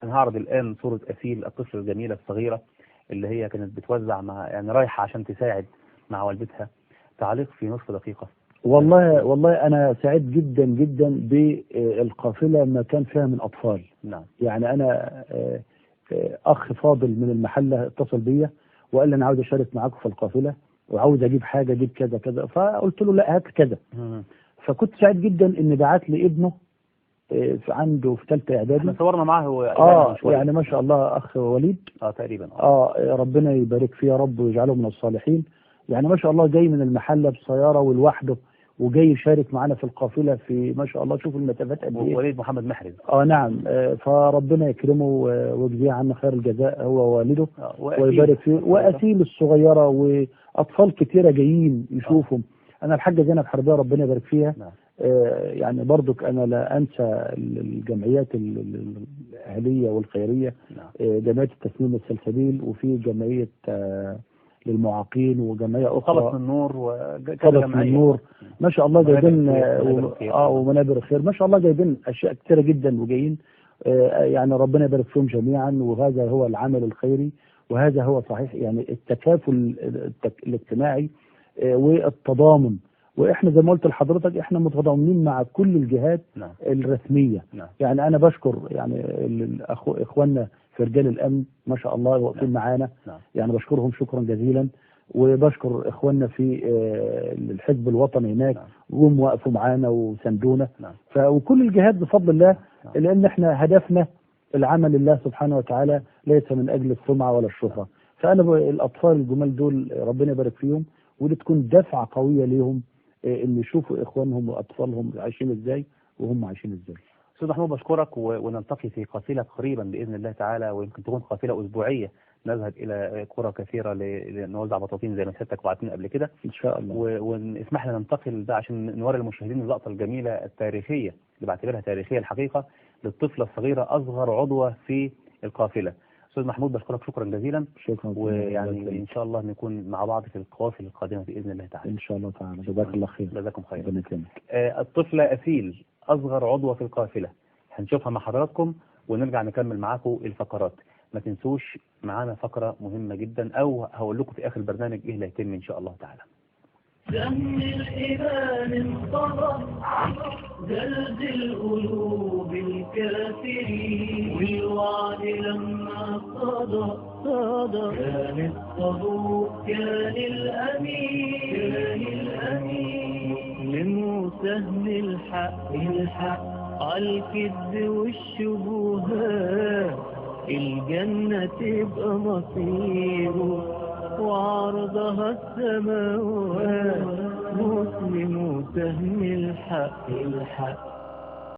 أنا هعرض الآن صورة أسيل الطفلة الجميلة الصغيرة اللي هي كانت بتوزع مع، يعني رايحة عشان تساعد مع والدتها. تعليق في نصف دقيقة. والله أنا سعيد جدا جدا بالقافلة ما كان فيها من أطفال. نعم. يعني أنا أخ فاضل من المحلة اتصل بيا وقال لي أنا عاوز أشارك معاكم في القافلة وعاوز أجيب حاجة، أجيب كذا كذا، فقلت له لا هات كذا. فكنت سعيد جدا إن بعت لي ابنه عنده في ثالثة إعدادي. احنا صورنا معاه يعني ما شاء الله أخ وليد تقريبا ربنا يبارك فيه يا رب ويجعله من الصالحين. يعني ما شاء الله جاي من المحلة بسيارة ولوحده وجاي يشارك معانا في القافلة، في ما شاء الله شوف المسافات قد ايه. وليد محمد محرز. نعم. فربنا يكرمه ويجزيه عنا خير الجزاء هو ووالده ويبارك فيه، وأسيل الصغيرة وأطفال كتيرة جايين يشوفهم. أنا الحاجة زينب حربية ربنا يبارك فيها. نعم. يعني برضك أنا لا أنسى الجمعيات الأهلية والخيرية. نعم. جمعية التسليم والسلسبيل، وفي جمعية للمعاقين، وجمعية أخرى قبس النور، وكذا جمعية النور ما شاء الله جايبين ومنابر الخير ما شاء الله جايبين أشياء كثيرة جدا وجايين. يعني ربنا يبارك فيهم جميعا. وهذا هو العمل الخيري، وهذا هو صحيح يعني التكافل الاجتماعي والتضامن. واحنا زي ما قلت لحضرتك احنا متضامنين مع كل الجهات. نعم. الرسمية. نعم. يعني انا بشكر يعني اخواننا في رجال الامن ما شاء الله واقفين. نعم. معانا. نعم. يعني بشكرهم شكرا جزيلا، وبشكر اخواننا في الحزب الوطني هناك. نعم. جم وقفوا معانا وساندونا. نعم. وكل الجهات بفضل الله. نعم. لان احنا هدفنا العمل لله سبحانه وتعالى، ليس من اجل السمعة ولا الشهرة. نعم. فانا الاطفال الجمال دول ربنا يبارك فيهم، ودي تكون دفعه قوية ليهم ان يشوفوا اخوانهم واطفالهم عايشين ازاي وهم عايشين ازاي. استاذ محمود بشكرك، ونلتقي في قافله قريبا باذن الله تعالى، ويمكن تكون قافله اسبوعية نذهب الى قرى كثيرة لنوزع بطاطين زي ما سيادتك وعدتنا قبل كده ان شاء الله. ونسمح لنا ننتقل بقى عشان نوري المشاهدين اللقطة الجميلة التاريخية اللي بعتبرها تاريخية الحقيقة للطفله الصغيرة اصغر عضوة في القافلة. استاذ محمود بشكرك شكرا جزيلا. شكرا. ويعني ان شاء الله نكون مع بعض في القوافل القادمة باذن الله تعالى. ان شاء الله تعالى. جزاك الله خير. جزاكم خير. ربنا يكرمك. الطفلة اسيل اصغر عضوة في القافلة هنشوفها مع حضراتكم، ونرجع نكمل معاكم الفقرات. ما تنسوش معانا فقره مهمة جدا، او هقول لكم في اخر البرنامج ايه اللي هيتم ان شاء الله تعالى. دم الإيمان انقضى، زلزل قلوب الكافرين، والوعد لما صدى صدى، كان الصدوق كان الأمين، كان الأمين، مسلم وسهم الحق الحق عالكذب والشبهات، الجنة تبقى مصيره وعرضها السماوات، مسلم وسهم الحق الحق